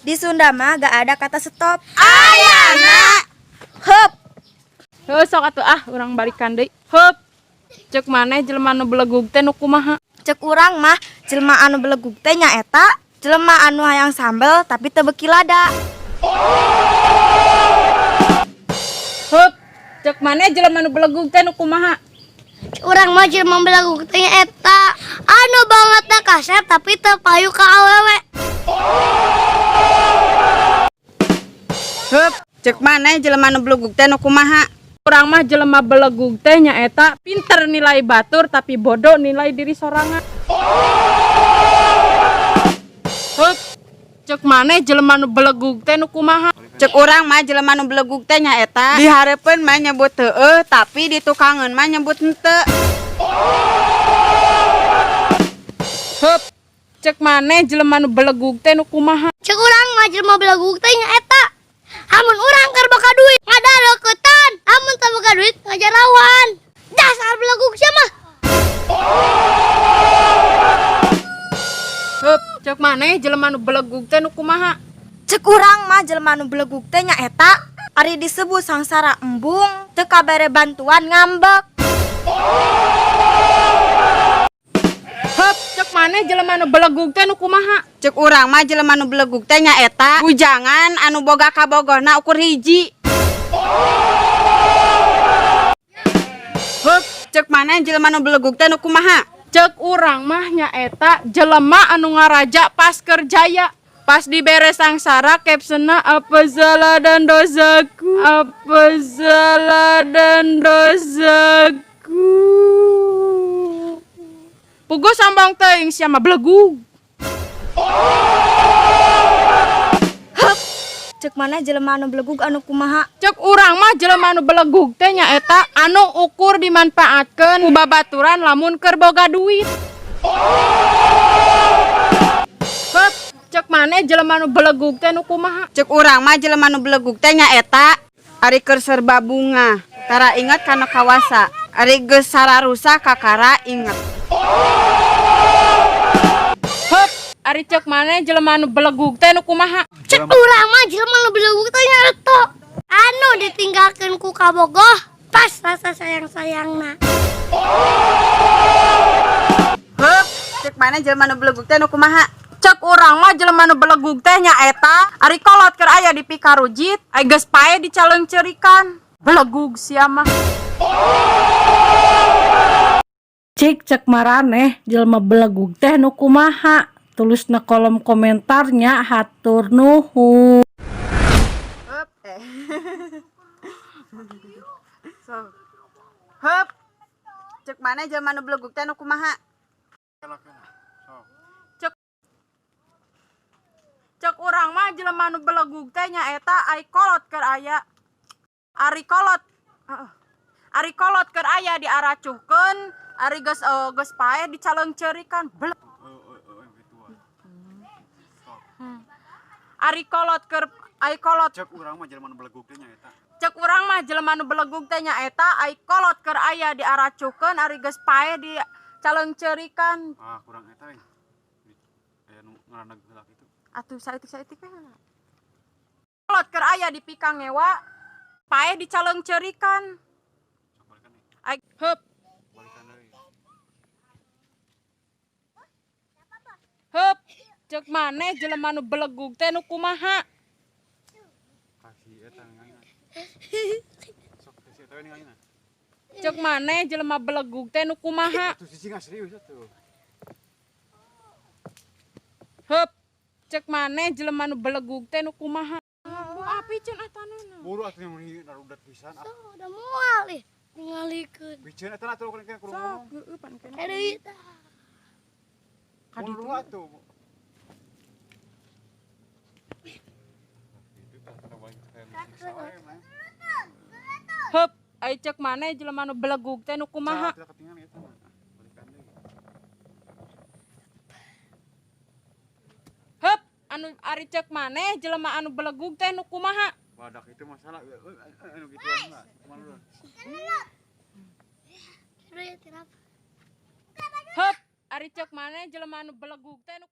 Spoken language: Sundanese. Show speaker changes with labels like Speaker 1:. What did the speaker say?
Speaker 1: Di Sunda mah gak ada kata stop.
Speaker 2: Ayana.
Speaker 1: Hup.
Speaker 3: Heuh, sok atuh ah, urang balikan deui. Hup. Cek maneh jelema nu belegug teh nu kumaha?
Speaker 1: Cek urang mah jelema anu belegug teh nyaeta jelema anu hayang sambel tapi teu beuki lada.
Speaker 3: Hup. Cek maneh jelema nu belegug teh nu kumaha?
Speaker 4: Urang mah jelema belegug teh eta anu banget kasep tapi teu payu ka awewe.
Speaker 2: Hup, cek maneh jelema nu belegug teh nu kumaha?
Speaker 3: Urang mah jelema belegug teh nyaeta pinter nilai batur tapi bodoh nilai diri sorangan. Hup. Cek maneh jelema nu belegug teh nu kumaha?
Speaker 2: Cek urang mah jelema nu belegug teh nyaeta dihareupeun mah nyebut heueuh tapi ditukangeun mah nyebut henteu.
Speaker 3: Hup. Cek maneh jelema nu belegug teh nu kumaha?
Speaker 4: Cek urang mah jelema belegug teh nyaeta amun urang keur boga duit ngadaleuketan, amun teu boga duit ngajarawan. Dasar belegug sia mah.
Speaker 3: Hup. Cek maneh jelema nu belegug teh nu kumaha?
Speaker 1: Cek urang mah jelema nu belegug teh nyaeta ari disebut sangsara embung teu kabere bantuan ngambek.
Speaker 3: Hup. Cek maneh jelema nu belegug teh nu kumaha?
Speaker 2: Cek urang mah jelema nu belegug teh nyaeta bujangan anu boga kabogohna ukur hiji. Hup, cek maneh jelema nu belegug teh nu kumaha?
Speaker 3: Cek urang mah nyaeta jelema anu ngaraja pas kerjaya. Pas dibere sangsara captionna apa salah dan dosaku, apa salah dan dosaku. Puguh sambang teuing sia mah belegug.
Speaker 1: Hup. Cek maneh jelema anu belegug anu kumaha?
Speaker 3: Cek urang mah jelema anu belegug teh nyaeta anu ukur dimanfaatkeun ku babaturan lamun keur boga duit. Hup. Cek maneh jelema nu belegug teh nu kumaha?
Speaker 2: Cek urang mah jelema nu belegug teh nyaeta ari keur serba bunga tara inget kana kawasa, ari geus sararusak kakara inget.
Speaker 3: Hup. Ari cek maneh jelema nu belegug teh nu kumaha?
Speaker 4: Cek urang mah jelema nu belegug teh nyaeta anu ditinggalkeun ku kabogoh pas rasa sayang-sayangna.
Speaker 2: Hup, cek maneh jelema nu belegug teh nu kumaha?
Speaker 3: Cek urang mah jelema nu belegug teh nyaeta ari kolot keur aya di pikarujit, ai geus pae dicaleungceurikan. Belegug sia mah.
Speaker 5: Cik cek maraneh jelema belegug teh nu kumaha? Tulis na kolom komentarnya, hatur nuhun.
Speaker 2: Hup. So. Hup. Cek maneh jelema nu belegug teh nu kumaha?
Speaker 3: Cek urang mah jelema nu belegug teh nyaeta ai kolot keur aya. Ari kolot. Heeh. Ari kolot keur aya diaracuhkeun, ari geus geus pae dicaleungceurikan. Ari kolot keur ai kolot.
Speaker 6: Cek urang mah jelema nu belegug teh nyaeta.
Speaker 3: Cek urang mah jelema nu belegug teh nyaeta ai kolot keur aya diaracuhkeun, ari geus pae dicaleungceurikan.
Speaker 6: Ah, kurang eta euy. Aya nu ngaranna heula kitu.
Speaker 3: Atuh saeutik-saeutik we. Kolot keur aya di pikangewa, pae dicaleungceurikan.
Speaker 6: Sok balikan deui.
Speaker 3: Ai heup.
Speaker 6: Balikan deui.
Speaker 3: Hup. Cek maneh jelema nu belegug teh nu kumaha?
Speaker 6: Kasih eta ningalina. Sok kasih eta we ningalina.
Speaker 3: Cek maneh jelema belegug teh nu kumaha?
Speaker 6: Atuh sisi serius atuh.
Speaker 3: Hup. Cek maneh jelema nu belegug teh nu kumaha? Bu api ceun atanana.
Speaker 6: Buru atuh mun narudat pisan. Ah,
Speaker 4: Tuh udah moal ih ningalikeun.
Speaker 6: Piceun eta atuh kudu kudu
Speaker 3: Sok
Speaker 6: ngomong.
Speaker 3: heueuh pan kene.
Speaker 4: Deui tah.
Speaker 3: Ka ditu.
Speaker 6: Buru atuh. Itu tah tanda baik kayak siksa we mah.
Speaker 3: Hup. Ai cek maneh jelema nu belegug teh nu kumaha?
Speaker 6: Tidak ketinggalan eta mah. Ah, balikan deui.
Speaker 3: Hup. Anu ari cek maneh jelema anu belegug teh nu kumaha?
Speaker 6: Badak itu masalah anu gituan lah. Kumaha lu?
Speaker 4: Deui tirap.
Speaker 3: Hup. Ari cek maneh jelema anu belegug teh nu